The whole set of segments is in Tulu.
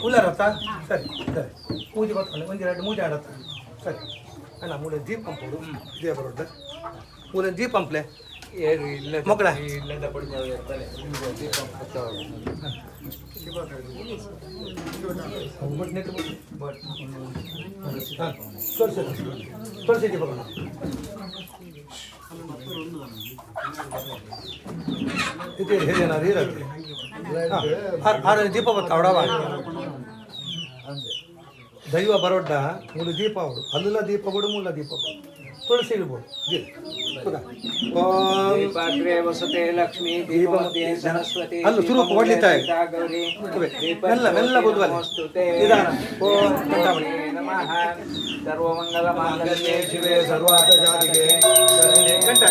ಉಳ್ಳಾರತ್ತ ಸರಿ ಸರಿ ಪೂಜೆ ಬರ್ತಾನೆ ಒಂದು ಎರಡು ಮೂಜೆ ಆಡತ್ತ ಸರಿ ಅಣ್ಣ ಮೂಲೆ ದೀಪ ಪಂಪೋಡು ಇದೇ ಬರೋಡ್ಡ ಮೂಲೆ ದೀಪ ಪಂಪ್ಲೆ ಮಕ್ಕಳ ತುಳಸಿ ದೀಪ ಇದು ಹಿರಿಯನಾರು ಇರತ್ತೆ ಆರು ದೀಪ ಬರ್ತಾವಡವ ದೈವ ಬರೋಡ್ಡ ಮೂಲ ದೀಪ ಅವಡು ಅಲ್ಲೆಲ್ಲ ದೀಪ ಬಿಡು ಮೂಲ ದೀಪ ಬಿಡು ತುಳಸಿ ಇಡ್ಬೋದು ದೀಪಾಗ್ರೇ ವಸತೆ ಲಕ್ಷ್ಮೀ ದೀಪಮಧ್ಯೆ ಸರಸ್ವತಿ ಅಲ್ಲ ಸುರೂಪ ಹೊಡ್ಲಿತ್ತಾಯ ಗೌರಿ ಮೆಲ್ಲ ಮೆಲ್ಲ ಬುದ್ವಲೆ ನಮೋಸ್ತುತೆ ನಿಧಾನ ಓಂ ಕಂಠಾಮಣಿ. ನಮಃ ಸರ್ವಮಂಗಲ ಮಾಂಗಲ್ಯೆ ಶಿವೆ ಸರ್ವಾರ್ಥ ಜಾತಿಗೆ ಶರಣ್ಯೆ ಕಂಠ.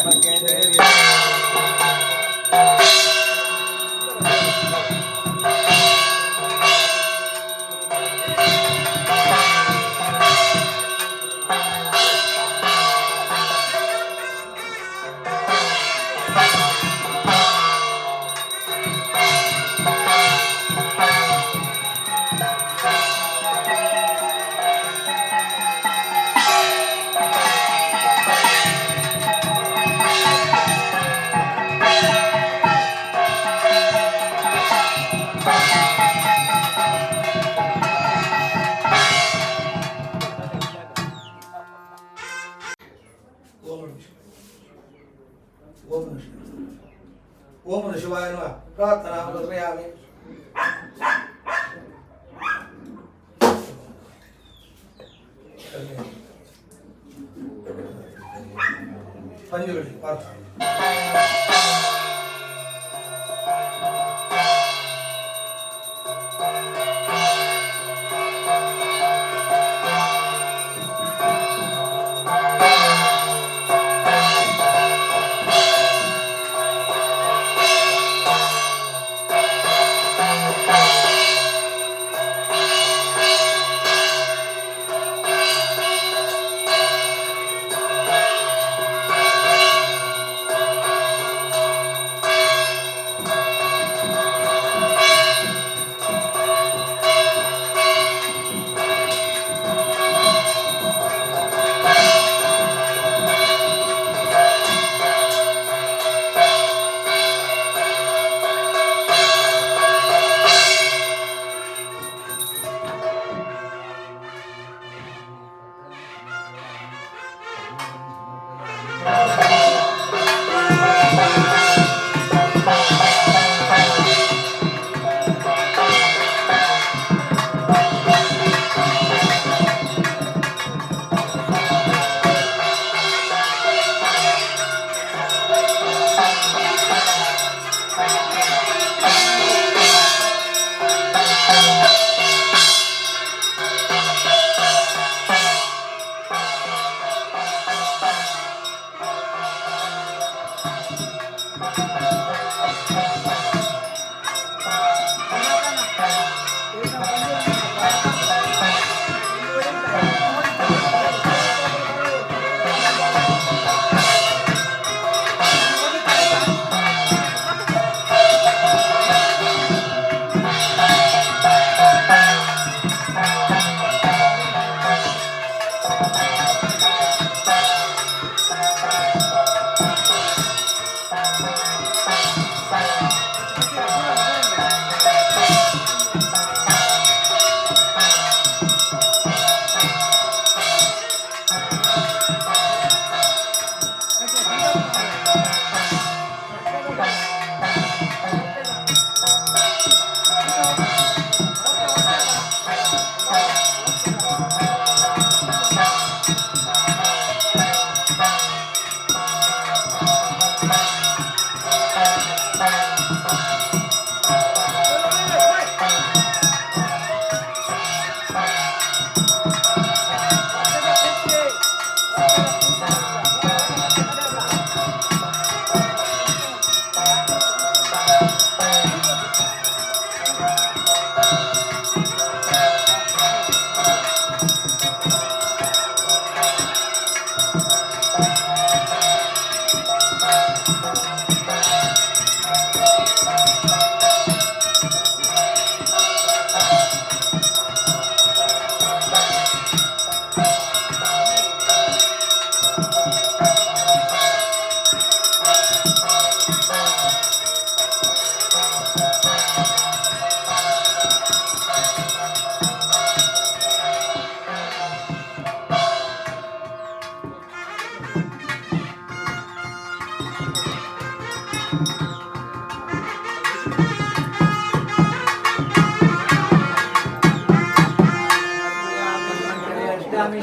ಓಂ ನಮಃ ಶಿವಾಯ. ಓಂ ನಮಃ ಶಿವಾಯ. ಓಂ ನಮಃ ಶಿವಾಯ ನಮಃ. ಪ್ರಾರ್ಥನಾ ಸಮರ್ಪಯಾಮಿ. ಪಂಜುರುಳಿ ಪ್ರಾರ್ಥನೆ.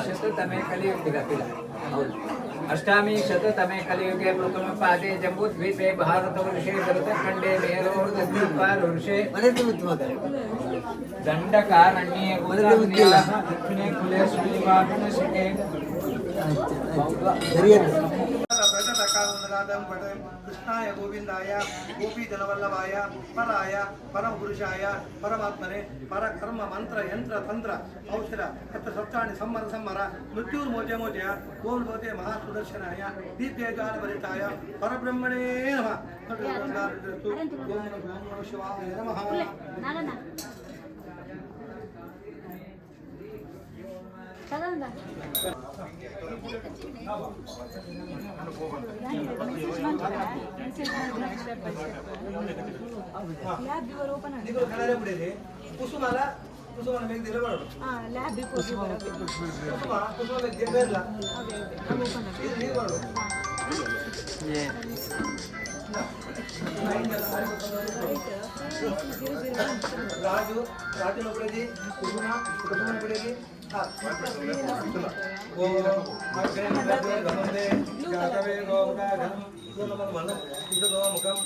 ಶತತಮೆ ಕಲಿಯುಗ ಅಷ್ಟಾಮಿ ಶತತಮೆ ಕಲಿಯುಗೆ ಪ್ರಥಮ ಪಾದೆ ಜಂಬೂದ್ವೀಪೆ ಭಾರತವರ್ಷೆ ಭರತಖಂಡೆ ಮೇರೋರ್ದೀಪಾರುಷೆ ದಂಡಕಾರಣ್ಯೇ ದಕ್ಷಿಣೆ ಕುಲೆ ಸುಳಿವಾಗುಣಶಿಕೆ. ಕೃಷ್ಣಾಯ ಗೋವಿಂದಾಯ ಗೋಪೀಜನವಲ್ಲಭಾಯ ಪರಾಯ ಪರಮಪುರುಷಾಯ ಪರಮಾತ್ಮನೆ ಪರಕರ್ಮ ಮಂತ್ರ ಯಂತ್ರ ತಂತ್ರ ಔಷಧ ತತ್ರ ಸಪ್ತಾಣಿ ಸಂಮರ ಸಂಮರ ಮೃತ್ಯುರ್ಮೋಚ ಮೋಚಯ ಓಂ ಭವತೆ ಮಹಾಸುದರ್ಶನಾಯ ದಿವ್ಯಜ್ವಾಲ ಭರಿತಾಯ ಪರಬ್ರಹ್ಮಣೇ ನಮಃ. ಓಂ ನಮೋ ಶಿವಾಯ ನಮಃ. ನಾಗಣ್ಣ ಚಂದ ಲ್ಯಾಬ್ ಇವರು ಓಪನ್. ನೀವು ಕನ್ನಡ ಬಿಡಿರಿ. ಕುಸುಮಾಲ ಕುಸುಮನ ಮೇಘ ಬರೋದು. ಲ್ಯಾಬ್. ಕುಸುಮ ಕುಸುಮ ಮೇಘ ಬೇರಲ್ಲ. ಇದು ನೀರು ಬರೋದು. ರಾಜು ರಾಜನ ಬಿಡದಿ ಕುಸುಮ ಕುಸುಮನ ಬಿಡದಿ. ಮುಖಂ.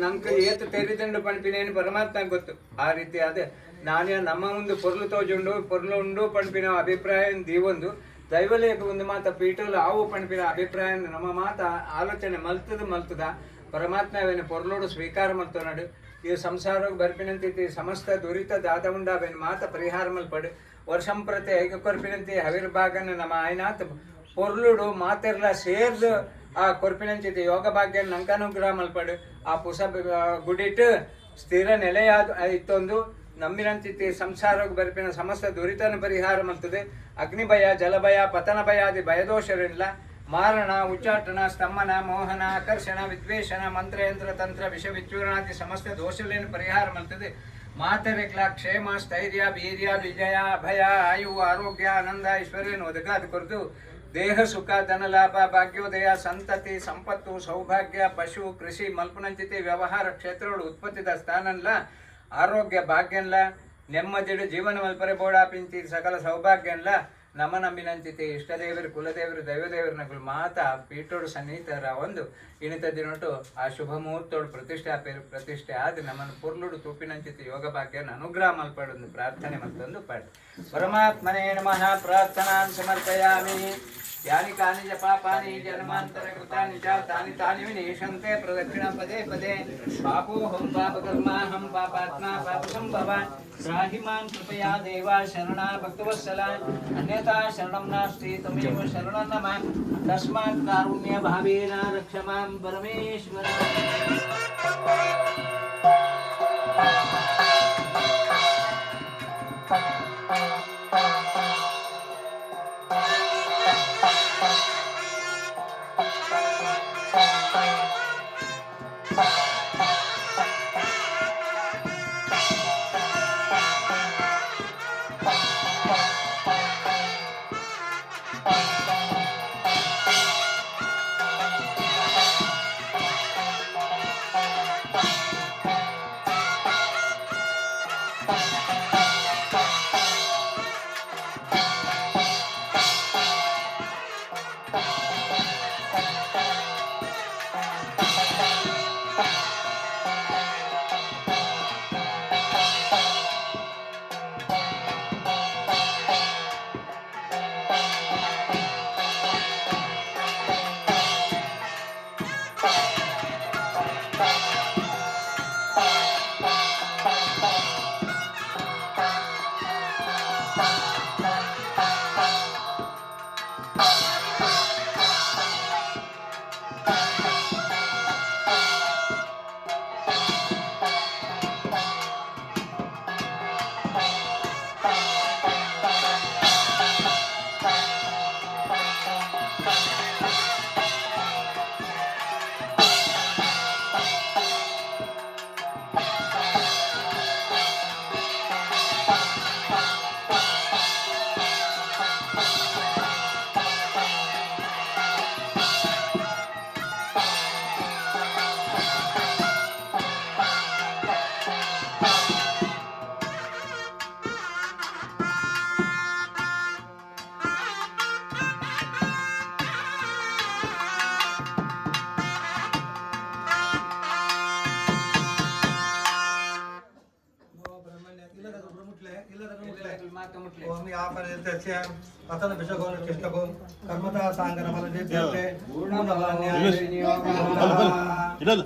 ನಂಗೆ ಏತು ತೆರಿದಂಡು ಪಣ್ಪಿನೇನು ಪರಮಾತ್ಮ ಗೊತ್ತು. ಆ ರೀತಿ ಅದೇ ನಾನೇ ನಮ್ಮ ಒಂದು ಪೊರ್ಲು ತೋಜುಂಡು ಪೊರ್ಲು ಉಂಡು ಪಣ್ಪಿನ ಅಭಿಪ್ರಾಯ ದೀವೊಂದು ದೈವಲೇಖ ಒಂದು ಮಾತ ಪೀಠಲು ಆವು ಪಣ್ಪಿನ ಅಭಿಪ್ರಾಯ ನಮ್ಮ ಮಾತ ಆಲೋಚನೆ ಮಲ್ತದ ಮಲ್ತದ ಪರಮಾತ್ಮವೇನು ಪೊರ್ಲೋಡು ಸ್ವೀಕಾರ ಮಲ್ತೋನಾಡು. ಈ ಸಂಸಾರ ಬರ್ಪಿನಂತಿ ಸಮಸ್ತ ದುರಿತ ದಾದ ಉಂಡಾವೇನು ಮಾತ ಪರಿಹಾರ ಮಲ್ಪಡು ವರ್ಷಂಪ್ರತಿ ಐಕ ಕೊರ್ಪಿನಂತಿ ಹವಿರ್ಭಾಗನ ನಮ್ಮ ಆಯ್ನಾತ್ ಪೊರ್ಲುಡು ಮಾತೆರ್ಲ ಸೇರ್ದು ಆ ಕೊರ್ಪಿನಂಚಿತಿ ಯೋಗ ಭಾಗ್ಯ ನಂಕನುಗ್ರಹ ಮಲ್ಪಡು. ಆ ಪುಸ ಗುಡಿಟ್ ಸ್ಥಿರ ನೆಲೆಯಾದ ಇತ್ತೊಂದು ನಂಬಿನಂತಿತಿ ಸಂಸಾರಕ್ಕೆ ಬರ್ಪಿನ ಸಮಸ್ತ ದುರಿತನ ಪರಿಹಾರ ಮಲ್ತದೆ. ಅಗ್ನಿಭಯ ಜಲಭಯ ಪತನ ಭಯಾದಿ ಭಯದೋಷರಿಲ್ಲ ಮಾರಣ ಉಚ್ಚಾಟನ ಸ್ತಂಭನ ಮೋಹನ ಆಕರ್ಷಣ ವಿದ್ವೇಷಣ ಮಂತ್ರಯಂತ್ರ ತಂತ್ರ ವಿಷ ವಿಚೂರ್ಣಾದಿ ಸಮಸ್ತ ದೋಷಲೇನು ಪರಿಹಾರ ಮಲ್ತದೆ. ಮಾತರೆಕ್ಲ ಕ್ಷೇಮ ಸ್ಥೈರ್ಯ ವೀರ್ಯ ವಿಜಯ ಅಭಯ ಆಯು ಆರೋಗ್ಯ ಆನಂದ ಐಶ್ವರ್ಯನ ಒದಗಾದ ಕೊರತು ದೇಹ ಸುಖ ಧನಲಾಭ ಭಾಗ್ಯೋದಯ ಸಂತತಿ ಸಂಪತ್ತು ಸೌಭಾಗ್ಯ ಪಶು ಕೃಷಿ ಮಲ್ಪನಂಚಿತಿ ವ್ಯವಹಾರ ಕ್ಷೇತ್ರಗಳು ಉತ್ಪತ್ತಿದ ಸ್ಥಾನನ್ಲ ಆರೋಗ್ಯ ಭಾಗ್ಯನ್ಲ ನೆಮ್ಮದಿಡು ಜೀವನ ಮಲ್ಪರೆ ಬೋಡಾಪಿಂಚಿ ಸಕಲ ಸೌಭಾಗ್ಯನ್ಲ ನಮ ನಂಬಿನಂಚಿತಿ ಇಷ್ಟದೇವರು ಕುಲದೇವರು ದೈವದೇವರು ನಗುಲು ಮಾತ ಪೀಠೋಡು ಸನ್ನಿಹಿತರ ಒಂದು ಇಣಿತ ದಿನೊಟು ಆ ಶುಭ ಮುಹೂರ್ತೋಡು ಪ್ರತಿಷ್ಠೆ ಪ್ರತಿಷ್ಠೆ ಆದ ನಮ್ಮನ್ನು ಪೊರ್ಲುಡು ತೂಪಿನಂಚಿತಿ ಯೋಗ ಭಾಗ್ಯನ ಅನುಗ್ರಹ ಮಲ್ಪಡೊಂದು ಪ್ರಾರ್ಥನೆ ಮತ್ತೊಂದು ಪಾಠ. ಪರಮಾತ್ಮನೇ ನಮಃ. ಪ್ರಾರ್ಥನಾನ್ ಸಮರ್ಪಯಾಮಿ. ಯಾನಿ ಕಾನಿ ಚ ಪಾಪಾನಿ ಜನ್ಮಾಂತರ ಕೃತಾನಿ ಚ ತಾನಿ ತಾನಿ ವಿನೇಶಂತೆ ಪ್ರದಕ್ಷಿಣ ಪದೇ ಪದೇ. ಪಾಪೋಹಂ ಪಾಪಕರ್ಮಾಹಂ ಪಾಪಾತ್ಮ ಪಾಪಸಂಭವ ತ್ರಾಹಿಮಾನ್ ಕೃಪಯಾ ದೇವ ಶರಣ ಭಕ್ತವತ್ಸಲ ಅನ್ಯಥಾ ಶರಣಂ ನಾಸ್ತಿ ತಮೇವ ಶರಣಂ ನಮ ತಸ್ಮಾತ್ ಕಾರುಣ್ಯ ಭಾವೇನ ರಕ್ಷ ಮಾಂ ಪರಮೇಶ್ವರ. ಓಂ ಯಾಪನಿತ್ಯಸ್ಯ ಅತನ ಭಿಷಗೋನ ಚಿಷ್ಟಗೋ ಕರ್ಮತಾ ಸಾಂಗನ ಫಲಸಿದ್ಧ್ಯರ್ಥೆ ಪೂರ್ಣ ಇಲ್ಲ.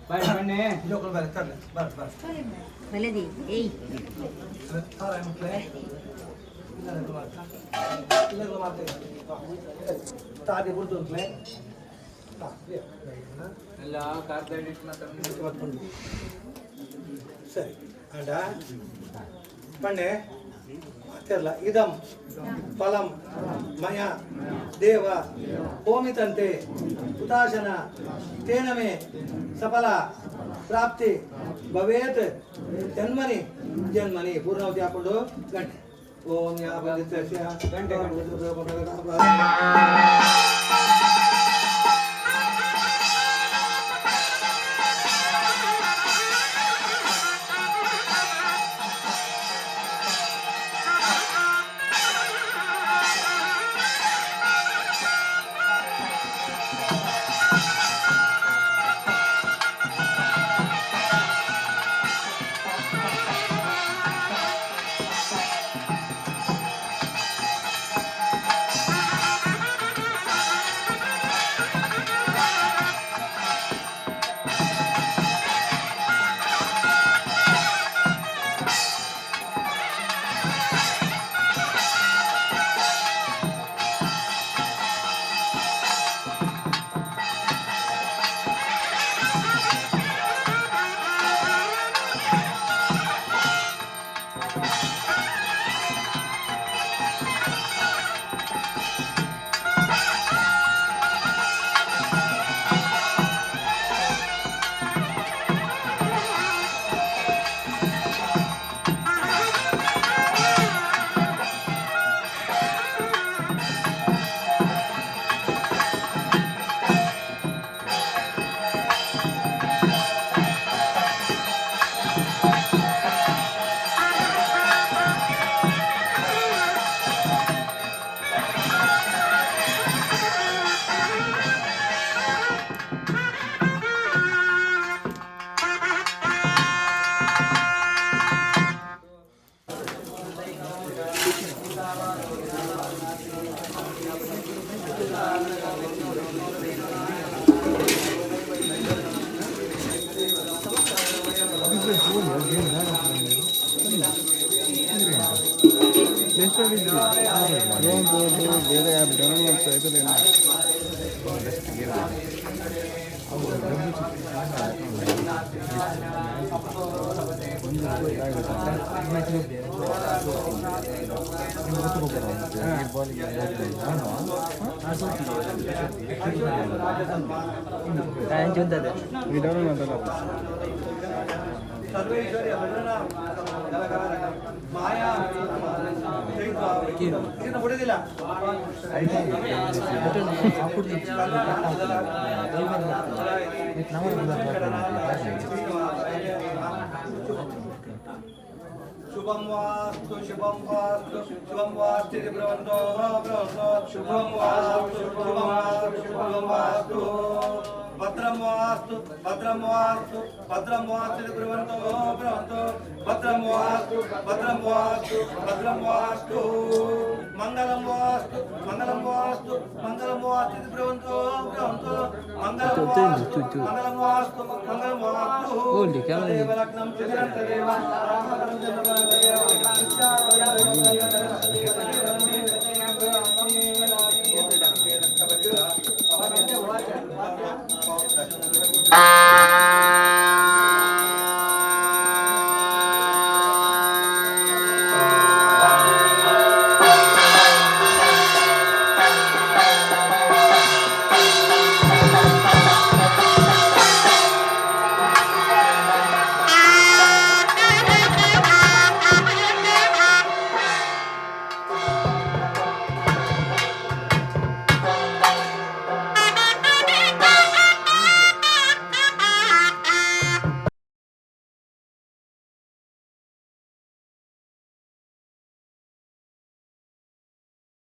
ಬಾಯ್ ಬನ್ನಿ. ಜೋಕುಲು ಬರೆ ತರ್ಲೆ ಬರ್ ಬರ್. ಬಲದಿ ಏಯ್. ಸಾರ ಮಕ್ಕಳೇ, ಇಲ್ಲದಗಳು ಮಾತ್ರ, ಇಲ್ಲದಗಳು ಮಾತ್ರ. ತಾದಿ ಬುಡ್ದು ಅಂತಲೇ. ಎಲ್ಲ ಕಾರ್ದ ಮಾತ್ರ. ಸರಿ ಅಂಡ ಪಣ್ಣೆ ಮಾತಿರಲ್ಲ. ಇದಂ ಫಲಂ ಮಯ ದೇವ ಹೋಮಿತಂತೆ ಹುತಾಶನ ತೇನ ಮೇ ಸಫಲ ಪ್ರಾಪ್ತಿ ಭವೇತ್ ಜನ್ಮನಿ ಜನ್ಮನಿ. ಪೂರ್ಣಾವತಿ ಹಾಕೊಂಡು ಗಂಟೆ. ಓಂ ಯಾ ಗಂಟೆ. ಬೇರೆ ಆ್ಯಪ್ ಡೌನ್ಲೋಡ್ ಮಾಡ್ತಾ ಇದ್ರೆ ಬೆಸ್ಟ್ ಗೇಮ್. ಡೌನ್ಲೋಡ್ ಮಾಡಲ್ಲ. ಸರ್ವೇಶ್ವರಿ ಮಾಯಾ ಇದನ್ನು ಬಿಡುದಿಲ್ಲ. ಶುಭಂ ವಾಸ್ತು, ಶುಭಂ ವಾಸ್ತು, ಶುಭಂ ವಾಸ್ತು ಬ್ರವಂತೋ ಬ್ರವಂತೋ. ಶುಭಂ ವಾಸ್ತು, ಶುಭಂ ವಾಸ್ತು, ಶುಭಂ ವಾಸ್ತು. ಭದ್ರಂ ವಾಸ್ತು, ಭದ್ರಂ ವಾಸ್ತು, ಭದ್ರಂ ವಾಸ್ತು ಬ್ರವಂತೋ ಬ್ರವಂತೋ. ಭದ್ರಂ ವಾಸ್ತು, ಭದ್ರಂ ವಾಸ್ತು, ಭದ್ರಂ ವಾಸ್ತು. ಮಂಗಲಂ ವಾಸ್ತು, ಮಂಗಲಂ ವಾಸ್ತು, ಮಂಗಲಂ ವಾಸ್ತು ಬ್ರವಂತೋ ಬ್ರವಂತೋ. ಮಂಗಲಂ ವಾಸ್ತು, ಮಂಗಲಂ ವಾಸ್ತು, ಮಂಗಲಂ ವಾಸ್ತು. ತದೇವ ಲಗ್ನಂ ಚಿದ್ರಂ ತದೇವ ರಾಮಕರಂ ಚಂದ್ರಮಂ ತದೇವ.